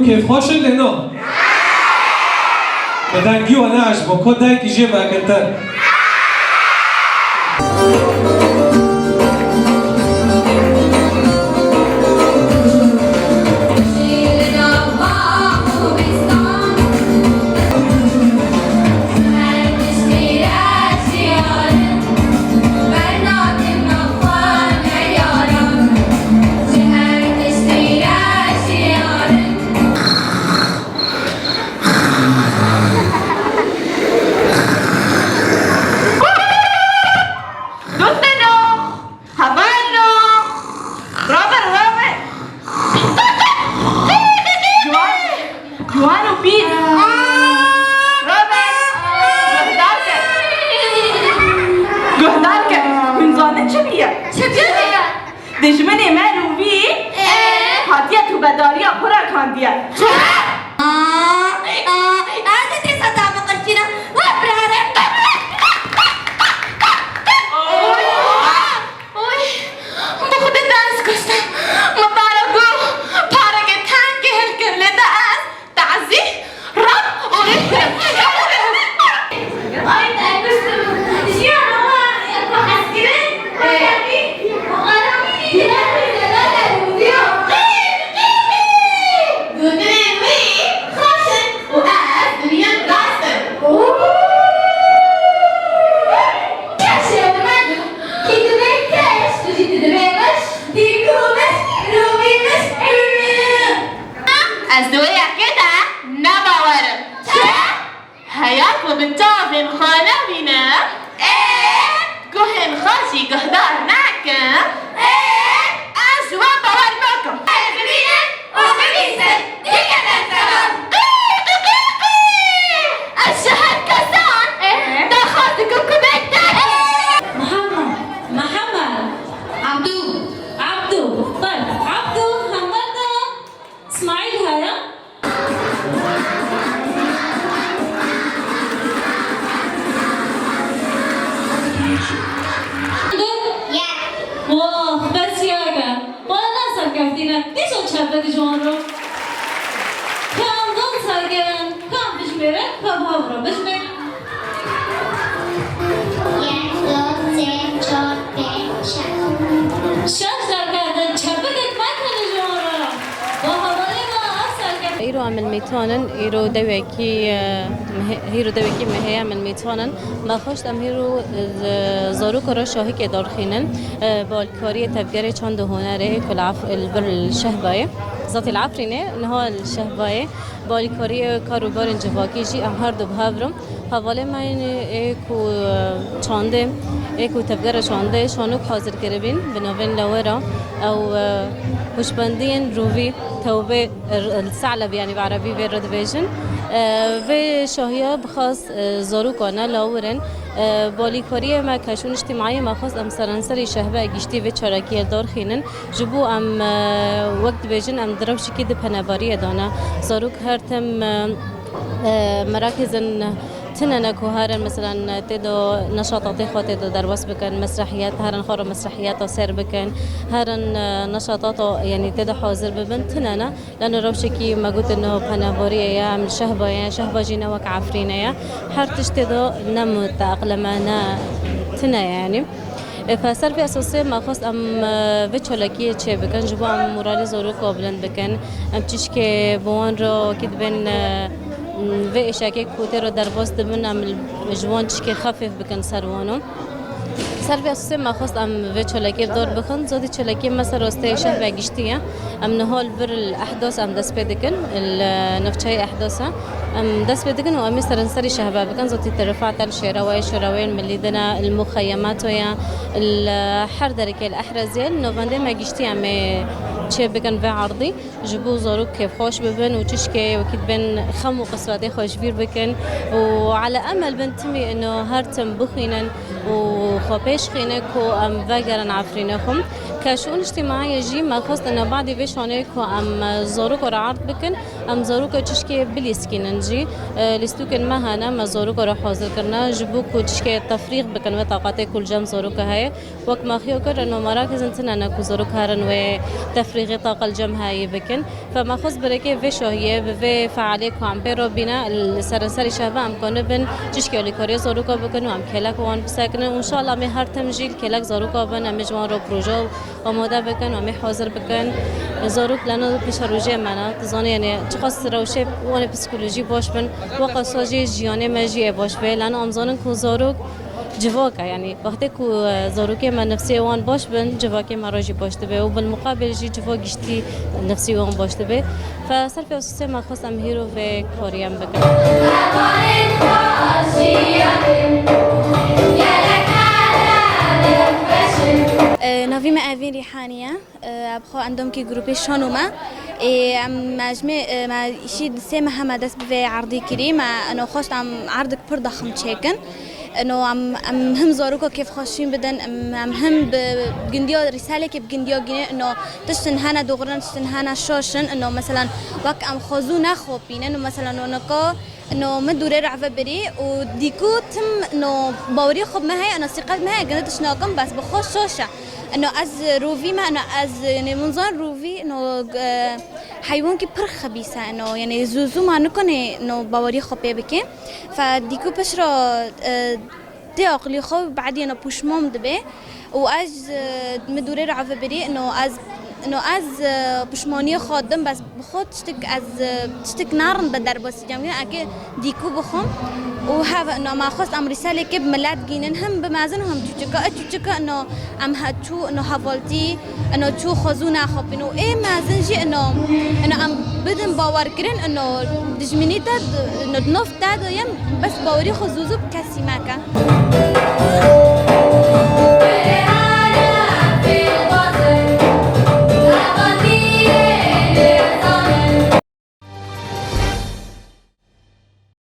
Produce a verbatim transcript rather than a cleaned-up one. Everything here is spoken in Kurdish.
Kêfxweş in lê na. Bi dengî we neacibo, ku dengî jê vekintir. Doteno! Havano! Robert, Robert! Ciwan, ciwan û pîr! Robert! Guhdar ke! Guhdar ke! Hûn zanin çi bûye? Çi bûye? Dijminê me Rûvî hatiye tûbedariya xwe rakandiye. Çi? Aa, aa, ez ê dîsa te biqirkînim. Weh birarê. Oy! Oy! Bi Xwedê te ez kuştim. Min pare got, pareke tengê hilkir lê te ez Tazî, rab û rêz kirin. Ay, te kuştim. Jiyana wa ya ku hez kirin, aramî, aramî, gotinên wî xweş in û ez divinim rast in. Keşê min, kî divê keş, tu jî tu divê miş, dîku miş, rûvî miş. Ez di wê yekê de ne bawer im. Çi? Heya ku bi çavên xwe nebînim, ê, guhên xwe jî guhdar nekim, ê, ez ji wan bawer nakim. Bibînin û bibîsin, dike dengsevan. Qî, qî, qî, qî. Ez ji her kesan, ê, daxwaz dikim ku bê tevî. Mihemed, Mihemed, Abdû, Abdû, bal, Abdû, hember de. Îsmaîl heye? Yek. Wah, bes yek e. Wala serkeftî ne. Dîsa çepe di ji wan re. Ka em dil sergerin, ka em bijmêrin, ka bi hev re bijmêrin. Yek, du, sê, çar, pênc, şeş. Şeş derketin, çepikek mekin ji wan re. Ba hevalê me, ev serkeftin. Îro em li Mîtan in, îro dewekî, e, meh-, îro dewekî mehê em li Mîtan in. Me xwest em îro, e, z-, zarok re şahikê darxînin, e, bi alîkariyê tevgerê çand û hunerê ku li Af-, li vir li Şehbayê, zatî li Efrînê, niha li Şehbayê. Bi alîkariyê kar û barên civakî jî em her du bi hev re. Hevalê me yên ê ku, e, çandê, ê ku tevgera çandê şanok hazir kiribîn, bi navên Lewera, ew, e, hûşbendiyên rûvî, tewbê, e, Selebî, yanî bi erebî vê re dibêjin. E, vê şahiya bi xas, e, zaroka ne lawir in. E, bi alîkariyê me keş û niştîmayê me xwest em seranserî Şehba giştî vê çalakiyê darxînin. Ji bo em, e, wek dibêjin, em di rewşekî di penebariyê de ne. Zarok her tim, e, e, merakîzin tune ne ku herin, meselen, tê de neşatatê xwe tê de derbas bikin, mesrehiyet, herin xwe re mesrehiyeta sêr bikin, herin, e, neşatata, yanî tê de hazir bibin, tune ne. Lano rewşekî me gotin niha penebariyê ye, em li Şehba ye, Şehba jî ne wek Efrînê ye. Her tişt tê de ne muteqleme, ne tune ye, yanî. E, fe ser vê esasê me xwest em, e, vê çalakiyê çêbikin, ji bo em moralê zaroka bilind bikin. Em tişkê bi wan re wekî dibên, e, vê êşekê ku tê re derbas dibin, em ji wan tişkê xefîf bikin ser wan. Ser vê esasê me xwest em vê çalakiyê dor bixin. Zodî çalakiyê me ser rasteyê Şehba giştî ye. Em niha li vir li Ehdas em dest pê dikin, li navçeyê Ehdas e. Em dest pê dikin û em ê seranserî Şehba bikin. Zotî terefat e, li Şêraweyê, Şêraweyên Milî din e, li Muxeyemato ye, li her derekê, li Ehrezê, li navendê me giştî em ê çê bikin vê erdî. Ji bo zarok kêfxweş bibin û tişkê wekî dibên xem û qiswetê xwe ji bîr bikin û ele emel bin timî ino her tim bixwînin û xwe pêş xîne ku em vegerin Efrînê xwe. Şûn îctîmaiyê jî me xwest ina badî vê şanê ku em, e, zarok re erd bikin, em zarok re çişkê bilîskînin jî. E, lîstûkên me hene, me zarok re hazir kirine, ji bo ku çişkê tefrîx bikin wê taqatê ku li cem zarok heye. Wek me xiyo kir, ino merakizin tune ne ku zarok herin wê tefrîxê taqe li cem heyî bikin. Fe me xwest bi rêkê vê şahiyê, bi vê fealê ku em pê re bîne, li serenserî şehba em konibin çişkê alîkariyê zaroka bikin û em kêlek wan bisekinin. Û înşallah em ê her tim jî li kêlek zaroka bin, em ê ji wan re proje amade bikin, em ê hazir bikin. Zarok lena pêşerojê me ne, tu zanî, yanî çiqas rewşê wan ê psîkolojî baş bin, weka sa jî jiyanê me jî yê baş bê. Lena em zanin ku zarok civak e, yanî wextê ku, e, zarokê me nefsê wan baş bin, civakê me re jî baş dibe û bilmuqabil jî civak giştî nefsê wan baş dibe. Fe ser pêwasîsê me xwest em hîro vê karî em bikin. E, navî me Evîn Rîhanî ye. E, bi xwe endamkî grûpê Şano me. E, em, me ji me, e, me îşî sê mehe me dest bi vê erdî kirî. Me eno xwest em erdek pir dexim çêkin. Eno em, em him zaroka kêfxweşîn bidin, em, em him bi gindiya rîsalekê bi gindiya gînin. Eno tiştin hene doxurin, tiştin hene şaşin. Eno meselan wek em xwezû nexopînin. Eno meselan eno ka Ino min dûrê re eve birî û dîku tim ino bawerî xwe bi me heye, ino sîqet me heye, ginde tişt nakim, bes bi xwe şaş e. Ino ez rovî me, ino ez, yanî min zan rovî, ino, e, heywankî pir xebîs e, ino, yanî zû zû ma nikonê ino bawerî xwe pê bikê. Fe dîku pişt re, e, tê aqilî xwe, badî ino pûşmam dibe. Û ez, e, min dûrê re eve birî, ino ez, ino ez, e, pişmaniyê xwe dim, bes bi xwe tiştik ez, e, tiştik narin bi derbasî cem girin, eke dîku bixwim. Û hev, ino me xwest em rîsalekê bi milet gînin, him bi mezin û him çûçika. E çûçika, ino em he-, çû, ino hevaltî, ino çû xwezû nexapîn. Û ê mezin jî, ino, ino em bidin bawer kirin, ino dijminî te, ino di nav te de ye, bes bawerî xwe zû zû bi kesî meke.